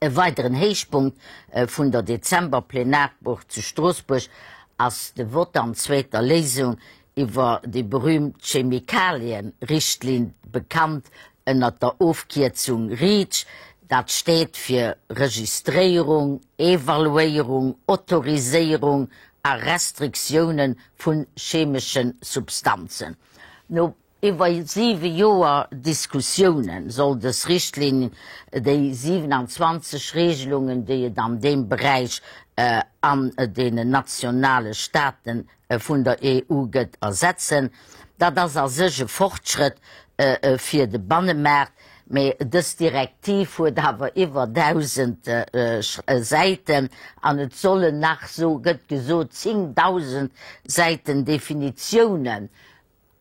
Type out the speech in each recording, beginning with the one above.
E weideren Héichpunkt vun der Dezember-Plenarwoch zu Stroossbuerg ass de Vott an zweeter Léisung iwwer déi berüümt Chemikalien-Richtlinn, bekannt ënnert der Ofkierzung REACH. Dat steet fir Registréierung, Evaluéierung, Autoriséierung a Restriktioune vu chemesche Substanzen. No Iwwer siwe Joer Diskussioune soll dës Richtlinn déi 27 Regelungen, déi et an deem Beräich an deenen nationale Staate vun der EU gëtt, ersetzen. Dat ass a sech e Fortschrëtt fir de Bannemaart, mee dës Direktiv huet awer iwwer 1.000 Säiten an et sollen nach, sou gëtt gesot, 10.000 Säiten Definitiounen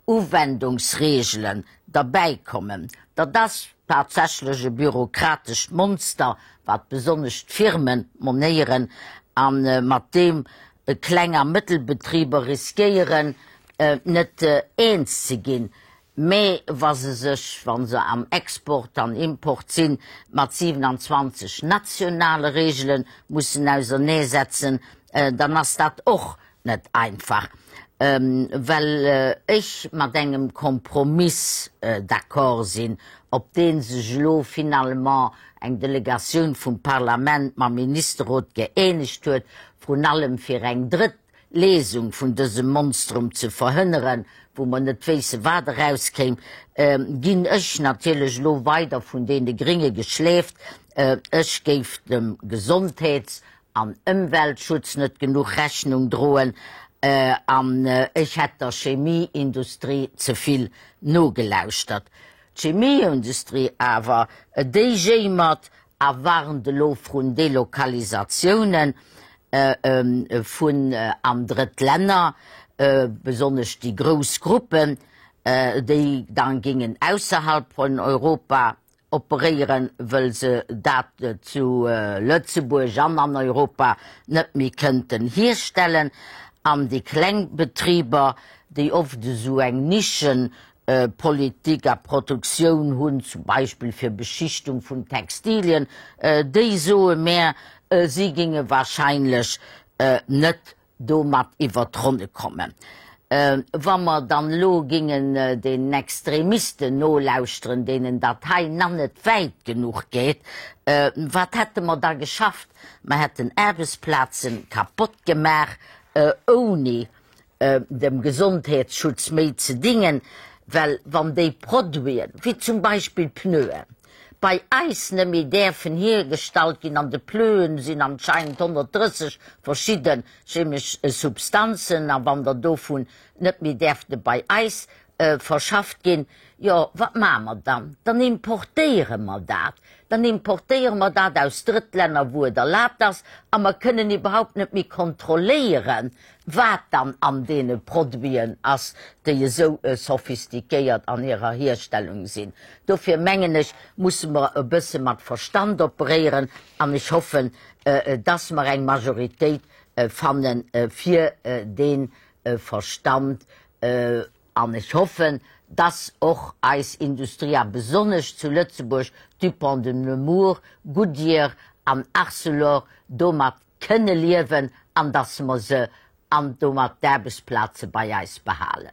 Uwendungsreegelen derbäi kommen. Dat ass tatsächlech e bürokratescht Monster, wat besonnesch d'Firme monéieren a mat deem Kleng a Mëttelbetriber riskéieren, net eens ze ginn. Mä wa se sech, wa se am Export an Import sinn, mat 27 nationale Reegele mussen auserneesetzen, dann ass dat och Net einfach, well ech mat engem Kompromiss d'accord sinn, op dee sech elo finalement eng Delegatioun vum Parlament mam Ministerrot gëeenegt huet, vrun allem fir eng drëtt Lesung vun dësem Monstrum ze verhënneren, wou mer net wéisse wat erauskéim, ginn ech natierlech elo weider vun deene Gringe geschleeft. Ech géif dem Gesondheets an Ëmweltschutz net genuch Rechnung droen an ech hätt der Chemieindustrie ze vill nogelauschtert. D'Chemieindustrie awer, déi jéimert a warnt elo vrun Delokalisatiounen vun an drëtt Länner, besonnesch déi grouss Gruppen, déi dann gingen ausserhalb vun Europa operéieren, wëll se dat zu Lëtzebuerg an an Europa net méi kënnten hierstellen. An déi kleng Betriber, déi oft esou eng Nischenpolitik a Produktioun hunn, zum Beispill fir Beschichtung vun Textilien, déi soe mär, si géinge wahrscheinlech net domat iwwer d'Ronne kommen. Wa mer dann elo gingen den Extremisten nolauschteren, deenen dat hei nach net wäit genuch geet, wat hätte mer da geschafft? Mer hätten Aarbechtsplazen kapott gemaach, ouni dem Gesondheetsschutz méi ze dingen, well wann déi Produiten, wéi zum Beispill Pneuen, bei eis net méi däerfen hiergestallt ginn, an de Pneuen sinn anscheinend 130 verschidde chemesch Substanzen, a wann der dovun net méi däerfte bei eis verschafft ginn, jo wat maache mer dann? Dann importéiere mer dat. Dann importéiere mer dat aus Drëttlänner, wou et erlaabt ass, a mer kënnen iwwerhaupt net méi kontrolléieren, wat dann an deene Produiten ass, déi esou sophistiquéiert an hirer Hierstellung sinn. Dofir mengen ech, musse mer e bësse mat Verstand operéieren an ech hoffen, dass mer eng Majoritéit fanne fir dee Verstand. An ech hoffen, dass och eis Industrie, a besonnesch zu Lëtzebuerg Dupont de Nemours, Goodyear an Arcelor, domat kënne liewen an dass mer se an domat d'Aarbechtsplaze bei eis behalen.